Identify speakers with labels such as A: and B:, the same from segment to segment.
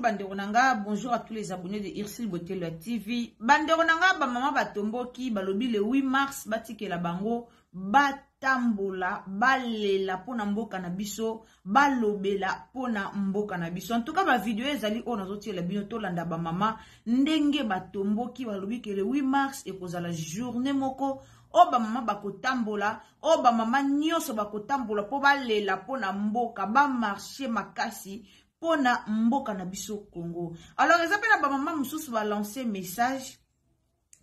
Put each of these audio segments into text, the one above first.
A: Bonjour bandeko na nga, bonjour à tous les abonnés de Ursule Botelo ya TV. Bandeko na nga, ba mama batomboki balobi le 8 mars batikela bango batambola balela mpo na mboka na biso, balobela mpo na mboka na biso. En tout cas ba video ezali oyo nazotiela bino, tolanda ba mama ndenge batomboki balobi ke le 8 mars ekozala journée moko oyo bamama bakotambola, oyo bamama nyonso bakotambola mpo balela mpo na mboka, bamarche makasi mpo na mboka na biso Congo. Alors eza mpe na bamama mosusu balance message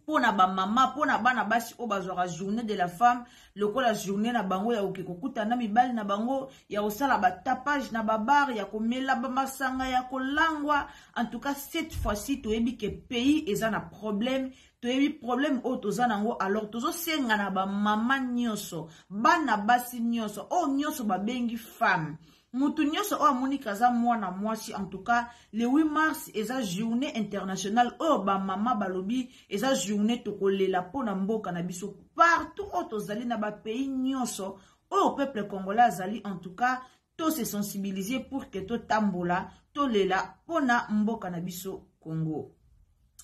A: mpo na bamama, mpo na bana basi oyo bazwaka journée de la femme lokola journée na bango ya koke kokutana na mibali na bango, ya kosala batapage na babar, ya komela bamasanga, ya kolangwa. En tout cas cette fois-ci toyebi ke pays eza na problème, toyebi problème oyo toza nango. Alors tozosenga na bamama nyonso, bana basi nyonso oyo nyonso babengi femme, mutu nyonso oyo amoniki aza mwana mwasi, en tout cas le 8 mars eza journée internationale oyo bamama balobi eza journée tokolela mpona mboka na biso partout oyo tozali na bapays nyonso oyo peuple congolais azali. En tout cas to se sensibiliser pour que totambola, tolela mpona mboka na biso Congo.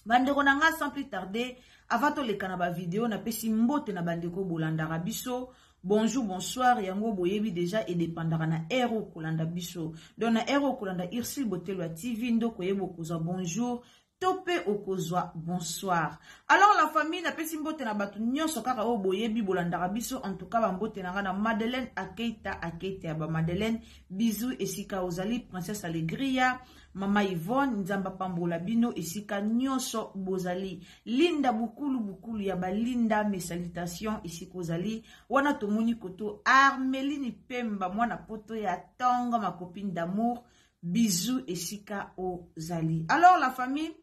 A: Bandeko na nga, sans plus tarder, avant toleka na bavideo, napesi mbote na bandeko bolandaka biso. Bonjour, bonsoir, yango boyebi déjà edépendaka na heure okolanda biso. Donc na heure okolanda Ursule Botelo ya TV nde okoyeba okozwa bonjour to mpe okozwa bonsoir. Alors la famille, napesi mbote na bato nyonso kaka oyo boyebi bolandaka biso. En tout cas bambote na nga na Madeleine Akeita, Akeita ya bamadeleine, bisou esika ozali. Princesse Alegria, mama Yvonne, Nzambe apambola bino esika nyonso bozali. Linda Bukulu, Bukulu ya balinda, mes salutations esika ozali wana. Tomoni koto Armeline Pemba, mwana poto ya ntongo, ma copine d'amour, bisou esika ozali. Alors la famille,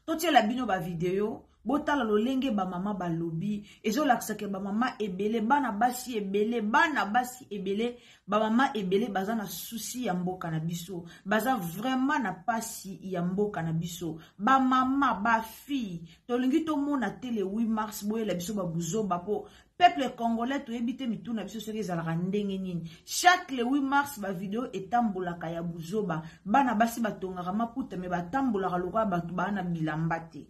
A: totiela bino bavideo, botala lolenge bamama balobi. Ezolakisaka bamama ebele, bana basi ebele, bana basi ebele, bamama ebele baza na souci ya mboka na biso, baza vraiment na pasi ya mboka na biso. Bamama, bafille, tolingi tomona te le 8 mars boyela biso babuzoba, mpo peuple congolais toyebi te mituna biso soki ezalaka ndenge nini. Chaque le 8 mars bavideo etambolaka ya buzoba, bana basi batongaka maputa me batambolaka lokola bato baa na bilamba te,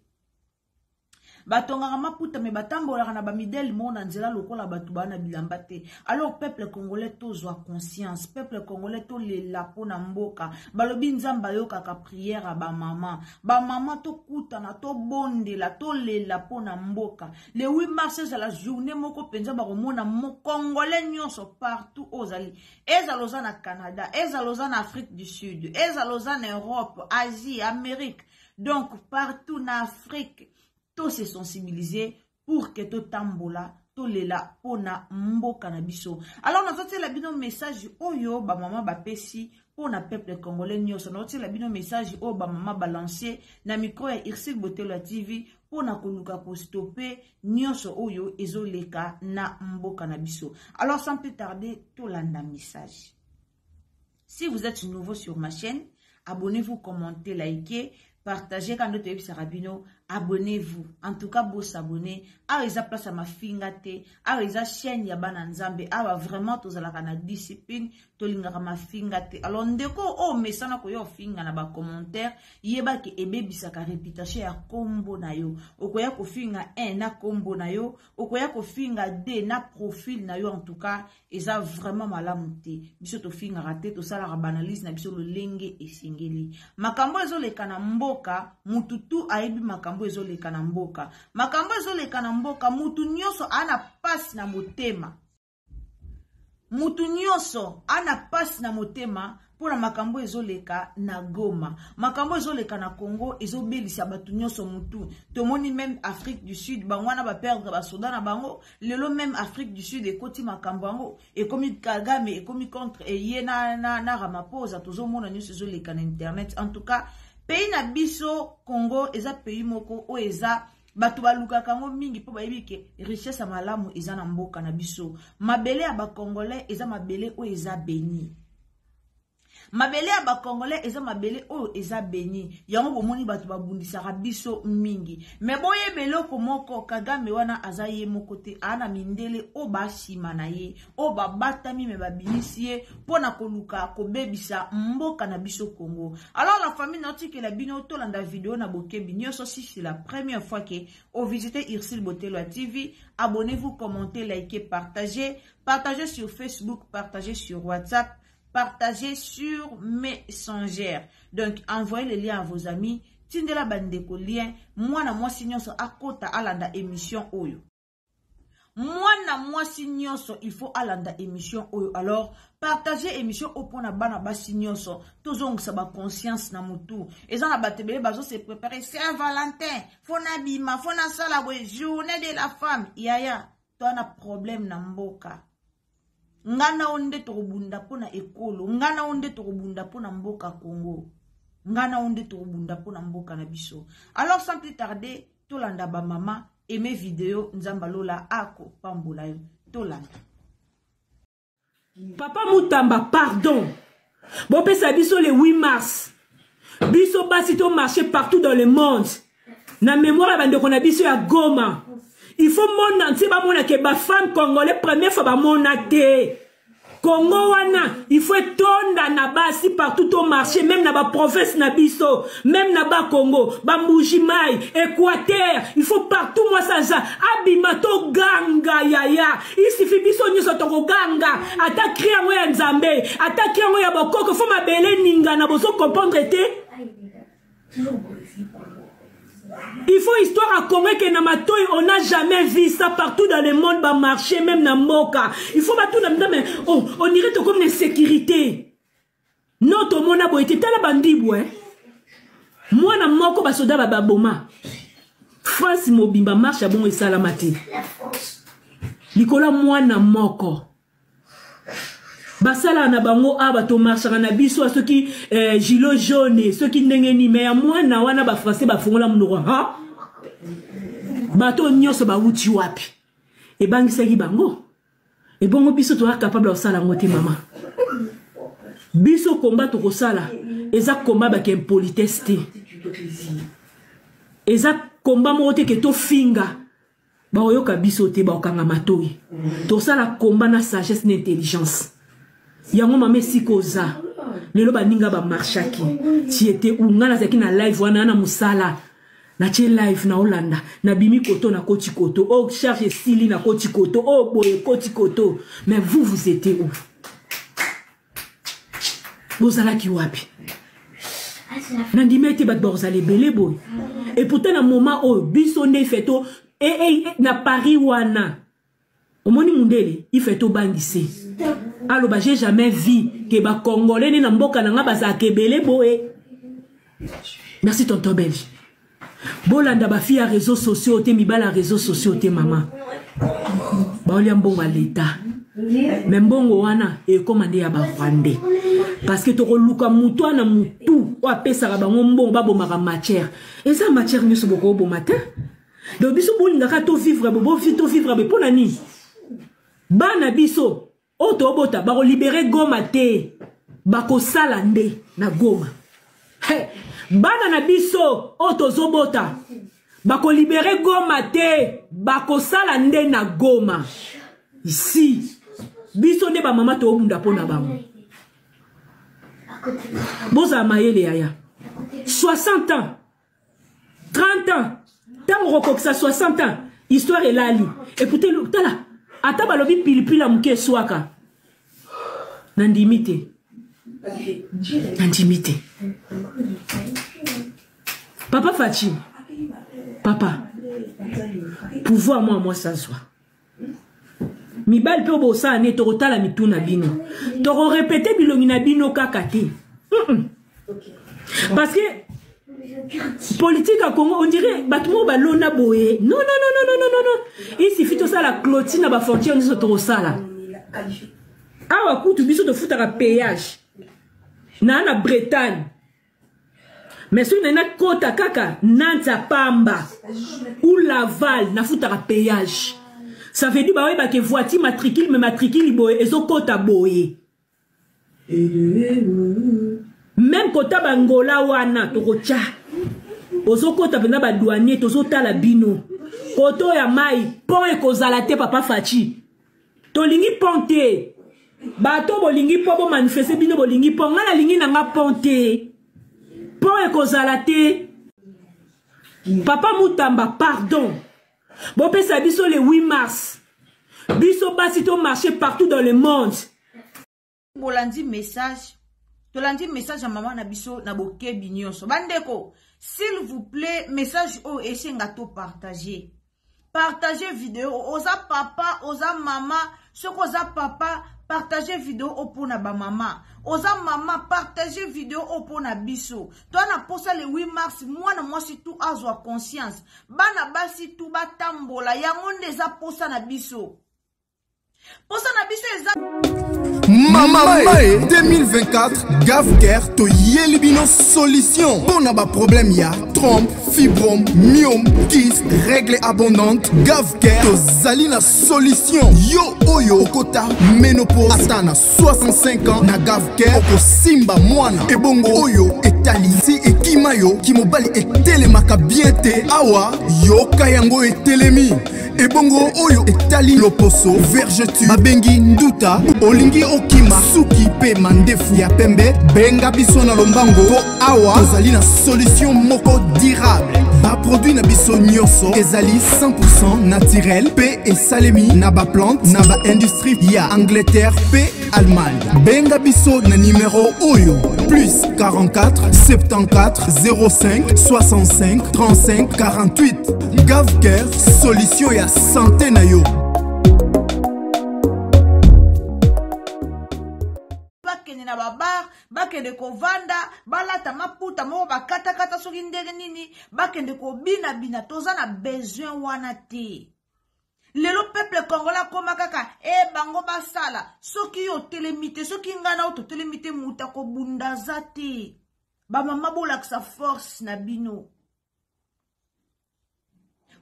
A: batongaka maputa me batambolaka na bamidele moko na nzela lokola bato baa na bilamba te. Alors peuple congolais, tozwa conscience. Peuple congolais, tolela mpona mboka. Balobi Nzambe ayokaka prière ya bamama. Bamama, tokutana, tobondela, tolela mpona mboka. Le 8 mars ezala journée moko mpenza bakomona congolais nyonso partout oyo ozali, ezala oza na Canada, ezala oza na Afrique du Sud, ezala oza na Europe, Asie, Amérique, donc partout na Afrique, to se sensibiliser pour que totambola, tolela mpona mboka na biso. Alors nazotiela bino message oyo bamama bapesi mpona peuple congolais nyonso. Nazotiela bino message oyo bamama balance na micro ya Ursule Botelo ya TV mpona koluka kostopper nyonso oyo ezoleka na mboka na biso. Alors sans plus tarder, tolanda message. Si vous êtes nouveau sur ma chaîne, abonnez-vous, commentez, likez, partagez. Quand toyebisaka bino, abonnez-vous. En tout cas bosabonner. Awa eza place ya mafinga te, awa eza chaîne ya bana Nzambe. Awa vraiment tozalaka na discipline, tolingaka mafinga te. Alors ndeko oyo mesana koya ofinga na bacommentaire, yebaki ebebisaka réputation ya nkombo na yo. Okoya kofinga 1 na nkombo na yo, okoya kofinga 2 na profil na yo. En tout cas eza vraiment malamu te. Biso tofingaka te, tosalaka baanalyse na biso lolenge esengeli. Makambo ezoleka na mboka, mutu tu ayebi makambo ezoleka na mboka. Makambo ezoleka na mboka, mutu nyonso aa na pasi na motema, mutu nyonso ana pasi na motema mpona makambo ezoleka na Goma. Makambo ezoleka na Congo ezobelisa bato nyonso mutu. Tomoni même Afrique du Sud, bango wana baperdre basoda na bango. Lelo même Afrique du Sud ekoti makambo yango, ekomi Kagame ekomi contre eye na Ramaphosa. Tozomona nyonso ezoleka na internet. En tout cas pays na biso Congo eza pays moko oyo eza bato balukaka yango mingi mpo bayebi ke richesse ya malamu eza na mboka na biso. Mabele ya bacongolais eza mabele oyo eza béni. Mabele ya ba congolais eza mabele oyo eza beni. Yango bomoni bato babundisaka biso mingi. Mais boyeba eloko moko, Kagame wana aza ye moko te, aa na mindele oyo ba sima na ye, oyo babatami me babimisi ye mpo na koluka kobebisa mboka na biso Congo. Alors la famille, naotikela bino tolanda video na bokebi nyonso. Si c'est la première fois que o visiter Ursule Botelwa TV, abonnez-vous, commentez, likez, partagez, partagez sur Facebook, partagez sur WhatsApp, partagez sur Messenger. Donc envoyez le lien à vos amis, tindela bandeko lien, mwana mwasi nyonso akota alanda émission oyo. Mwana mwasi nyonso il faut alanda émission oyo. Alors partagez émission oyo mpona bana basi nyonso, tozongisa ba conscience na mutu. Eza na bato ebele bazo se préparer Saint Valentin, fo nabima, fo nasala boye journée de la femme. Yaya, to na problème na mboka. Nga na yo nde tokobunda mpona ekolo, nga na yo nde tokobunda mpona mboka Congo, nga na yo nde tokobunda mpona mboka na biso. Alors sans plus tarder, tolanda ba mama, aimez vidéo, Nzambe alola akopambola yo. Tolanda.
B: Papa Mutamba, pardon. Bopesa biso le 8 mars. Biso basi to marcher partout dans le monde. Na mémoire ya bandeko na biso ya Goma. Il faut monde entier bamona ke ba femmes congolais première fois bamona te. Congo wana, il faut etonda na basi partout au marché, même na ba province na biso, même na ba Congo, ba Mbuji-Mayi, Équateur, il faut partout moi ça ça abima to ganga yaya. Il suffit biso nyoso to ganga, ata cri yango ya Nzambe, ata cri yango ya bokoko, faut mabele ninga na bozo comprendre te. Il faut histoire à Congo que na matoyi, on n'a jamais vu ça partout dans le monde, ba marché, même na mboka. Il faut ba tout na mais oh, on dirait comme une sécurité. Non, tout le monde a beau été tala bandibu, hein. Moi na moko ba soda ba baboma. France mobimba marche à bon et salamati. Nicolas moi na moko. Basala na bango a bato marchaka na biso soki gilet jaune soki ndenge ni mais ya mwana wana ba français ba fongola munoko ha bato nyonso ba wuti wapi ebangisaki bango ebongo biso toza capable ya kosala yango te mama. Biso combat tokosala eza combat ba impolitesse te, eza combat moko te ke tofinga baoyoka biso te, baokanga matoi. Tosala combat na sagesse na intelligence. Yango mama esika oza lelo baninga bamarchaki ti ete nga nazalaki na live wana na mosala natie live na Hollanda, nabimi koto na koti koto, oh charge esili na koti koto, oh boye koti koto. Mais vous, vous étiez où? Bozalaki wapi? Nandimi ete bato bakozala ebele boye. Et pourtant na moment oyo biso nde feto na Paris wana omoni mundele ife tobangise aloba j'ai jamais vu ke ba congolais ne na mboka na nga bazalaka ebele boye. Merci tonton Belge. Bolanda ba fille ya réseaux sociaux te, mibala réseaux sociaux te mama. Baolia mbongo ya l'État. Mais mbongo wana ekoma nde ya ba Rwandais. Parce que tokoluka mutu wana mutu oyo apesaka bango mbongo babomaka matière. Eza matière nyonso bokoboma te. Donc biso bolingaka to vivre bo bo to vivre bo pona nini? Bana biso oyo tobota bako libérer Goma te. Bakosala nde na Goma. Hey, bana na biso oyo tozobota bako libérer Goma te, bakosala nde na Goma. Ici biso nde ba mama tobunda pona bango. Bozala mayele yaya. 60 ans, 30 ans, tango okokisa 60 ans, histoire elali. Écoutez, tala, ata balobi pilipili ya moke eswaka. Nandimi te. Nandimi te. Papa Fachi, papa, pouvoir moi moi ça soit. Mibali pe bosala ne tokotala mitu na bino. Toko répéter bilongi na bino kaka te. Parce que politique à Congo, on dirait bato moko balona boye. Non, non, non, non, non, non, non, non. Il suffit tosala clôture na ba frontière nyonso tokosala. Awa kutu biso tofutaka péage. Na na Bretagne. Mais soki na kota kaka Nantes à Pamba ou Laval nafutaka péage. Ça veut dire ba oyeba ke voiture matricule mais matricule boye ezo kota boye. Meme kota bangola wana tokotya ozokota mpenza badouanier tozotala bino koto ya mai pont ekozala te papa faci tolingi pont te bato bolingi mpo bomanifeste bino bolingi pont ngai nalingi na nga pont te pont ekozala te papa mutamba pardon bopesa biso le 8 mars biso basi tomarche partout dans le monde
A: Bolandi message, tolandi message ya mama na biso na bokebi nyonso. Bandeko, s'il vous plaît, message oyo esenga to partager. Partager video, oza papa, oza mama, soki oza papa, partager video oyo pona ba mama. Oza mama, partager video oyo pona biso. Toa na posa le 8 mars, mwana mwasi tu azwa conscience. Bana basi tu batambola, yango nde eza posa na biso. Posa na biso eza
C: Mama Mae 2024 Gavcare toyeli bino solution mpo na baproblème ya trompe, fibrome, myome, kyste, règle abondante. Gavcare tozali na solution. Yo oyo okota ménopause ata na 65 ans na Gavcare okosimba mwana. Ebongo oyo etali si ekima yo kimobali etelemaka bien te, awa yoka yango etelemi. Ebongo oyo etali loposo vergeture babengi nduta, olingi okima suki pe mandefu ya pembe, benga biso na lombango po awa tozali na solution moko durable. Baproduit na biso nyonso ezali 100% naturel pe esalemi na baplante na baindustrie ya Angleterre pe Allemagne. Benga biso na numero oyo plus 44 74 05 65 35 48. Gavcare, solution ya santé na yo.
A: Bakende na babar, bakende kovanda, balata maputa moko bakatakata soki ndenge nini, bakende kobinabina. Toza na besoin wana te. Lelo peuple congolais akoma kaka e bango basala. Soki yo otelemi te, soki ngai na yo totelemi te, moto akobunda aza te. Bamama bolakisa force na bino,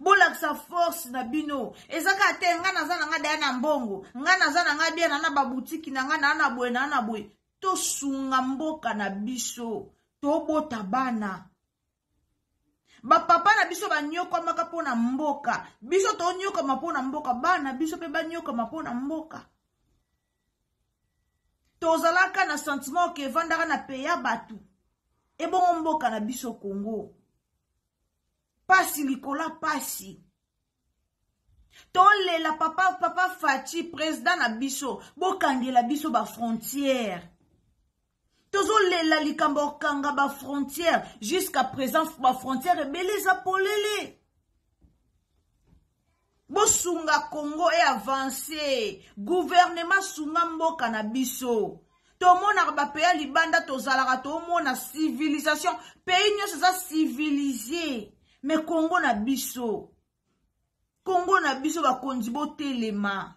A: bolakisa force na bino. Eza kaka te ngai naza na ngai daya na mbongo, ngai naza na ngai bien, na na babutiki na ngai, na na boye, na na boye. Tosunga mboka na biso, tobota bana. Bapapa na biso banyokwamaka mpo na mboka, biso tonyokama mpo na mboka, bana biso mpe banyokama mpo na mboka. Tozalaka na sentiment ke evandaka na peya bato, ebongo mboka na biso Congo pasi likola pasi. Tolela papa, papa Fatshi président na biso, bokangela biso ba frontières. Tozolela likambo okanga ba frontières, jusqu'à présent ba frontières ebele eza polele. Bosunga Congo e avancer, gouvernement sunga mboka na biso. Tomonaka ba pays libanda, tozalaka tomona civilisation, pays nyonso eza civilisé, mais Congo na biso, Congo na biso bakonzi botelema.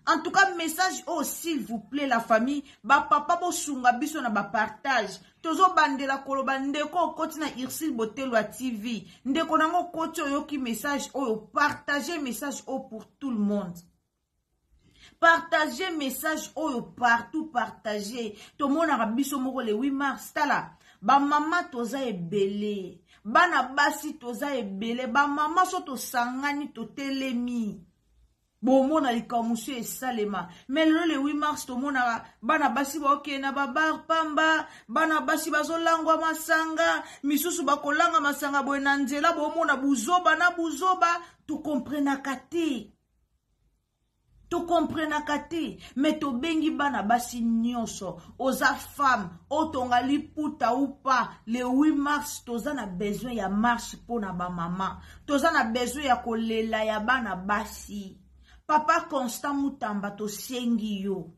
A: En tout cas, message oh s'il vous plaît la famille, ba papa bosunga biso na ba partage. Tozo bandela koloba ndeko okoti na Ursule Botelwa TV. Ndeko nango okoti oyoki message oyo, partager message oyo pour tout le monde. Partager message oyo partout, partager. Tomonaka biso moko le 8 mars, tala, ba mama toza ebele, bana basi toza ebele, ba mama so tosangani totelemi. Bomona likambo mosusu esalema. Mais lelo le 8 mars tomonaka bana basi baokende na babar pamba, bana basi bazolangwa masanga, misusu bakolanga masanga boye na nzela, bomona buzoba na buzoba, tokomprenaka te. Tokomprenaka te, mais tobengi bana basi nyonso, oza femme, otonga liputa ou pas, le 8 mars toza na besoin ya marche pona ba mama, toza na besoin ya kolela ya bana basi. Papa Constant Mutamba tosengi yo.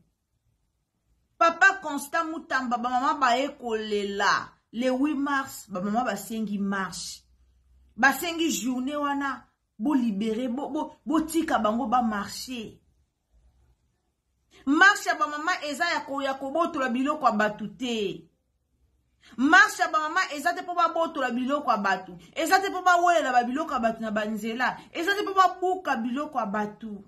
A: Papa Constant Mutamba, ba mama baye kolela le 8 mars, ba mama basengi marche. Basengi journée wana bo libérer, bo, bo, botika bango ba marcher. Marche ya ba mama eza ya ko, ya kobotola biloko ya bato te. Marche ya ba mama eza te po babotola biloko ya bato, eza te po bawelela ba biloko ya bato na ba nzela, eza te po babuka biloko ya bato.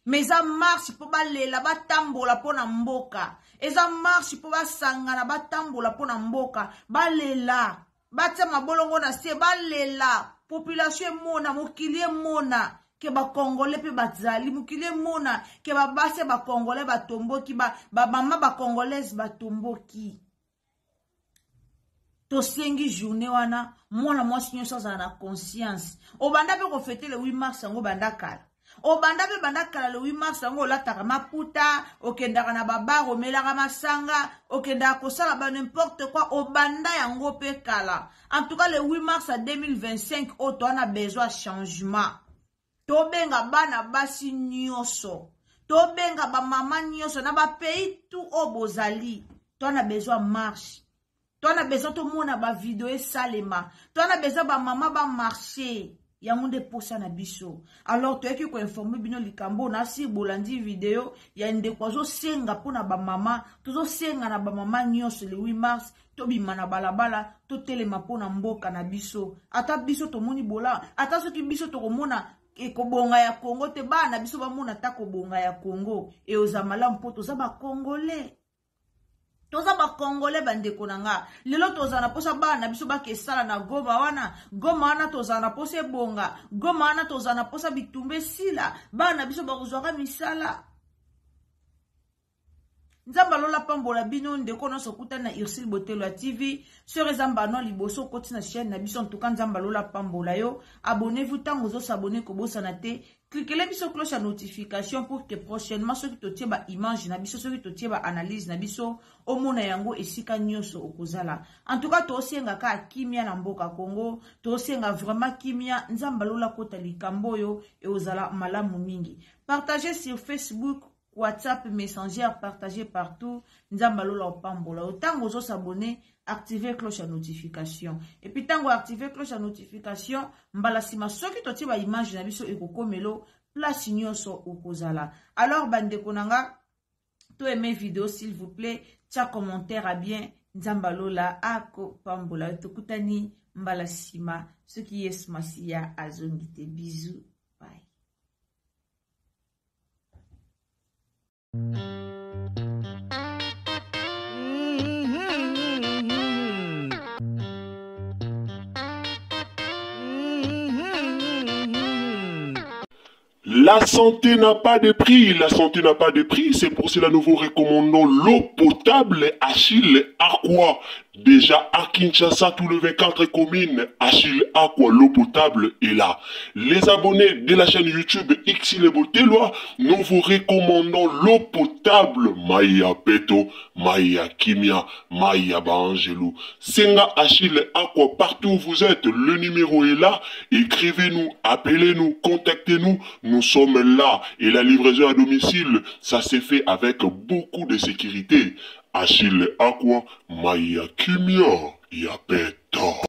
A: Mais eza marche mpo balela, batambola mpo na mboka. Eza marche mpo basangana, batambola mpo na mboka, balela, batia mabolongo na se, balela, population emona, mokili emona ke bacongolais mpe bazali, mokili emona ke babasi ya bacongolais batomboki, bamama ba bacongolaise batomboki. Tosengi journée wana, mwana mwasi nyonso azala na conscience. Obanda mpe kofete le 8 mars yango banda kala, obanda mpe banda kala le 8 mars yango, olataka maputa, okendaka na babar, omelaka masanga, okendaka kosala ba n'importe quoi, obanda yango mpe kala. En tout cas, le 8 mars ya 2025 oyo, toa na besoin changement. Tobenga bana basi nyonso, tobenga bamama nyonso na bapays tout oyo bozali, toa na besoin marche, toa na besoin tomona bavideo esalema, toa na besoin bamama bamarche. Yango nde posa na biso. Alors toyaki koinforme bino likambo nasi bolandi video ya ndeko azosenga mpona bamama. Tozosenga na bamama nyonso, le 8 mars tobima na balabala, totelema mpona mboka na biso. Ata biso tomoni bola, ata soki biso tokomona ekobonga ya Kongo te, bana na biso bamona ata kobonga ya Kongo, eoza malamu mpo toza bacongolais, toza bacongolais. Bandeko na nga, lelo tozala na mposa bana na biso bakesala na Goma wana. Goma wana tozala na mposa ebonga, Goma wana tozala na mposa bitumba esila, bana na biso bakozwaka misala. Nzambe alola pambola bino. Ndeko nyonso okutani na Ursile Botelo ya TV, soki eza mbano liboso okoti na chaîne na biso, en tout cas Nzambe alola pambola yo. Abonnez-vous. Ntango ozosabone, kobosana te, cliquez biso cloche ya notification pour que prochainement soki totie baimage na biso, soki totie baanalyse na biso, omona yango esika nyonso okozala. En tout cas, tosenga kaka kimia na mboka Congo, tosenga vraiment kimia. Nzambe alola kota likambo oyo, eozala malamu mingi. Partagez sur Facebook, WhatsApp, Messenger, partagez partout. Nzambe alola opambola yo. Ntango ozosabone, active cloche ya notification, et puis ntango active cloche ya notification, mbala nsima soki totie baimage na biso, ekokomelo place nyonso okozala. Alors bandeko na nga, to aime vidéo s'il vous plaît, tia commentaire à bien. Nzambe alola akopambola yo. Tokutani mbala nsima soki Yesu Masiya azongi te. Bisous, bye.
D: La santé n'a pas de prix, la santé n'a pas de prix, c'est pour cela nous vous recommandons l'eau potable Achille Aqua. Déjà à Kinshasa, tous les 24 communes, Achille Aqua, l'eau potable est là. Les abonnés de la chaîne YouTube Xile Boteloi, nous vous recommandons l'eau potable Maya Peto, Maya Kimia, Maya Baangelou. Senga Achille Aqua, partout où vous êtes, le numéro est là. Écrivez-nous, appelez-nous, contactez-nous. Nous sommes là. Et la livraison à domicile, ça s'est fait avec beaucoup de sécurité. Achille Aqua, Maya Kimia, Yapeto.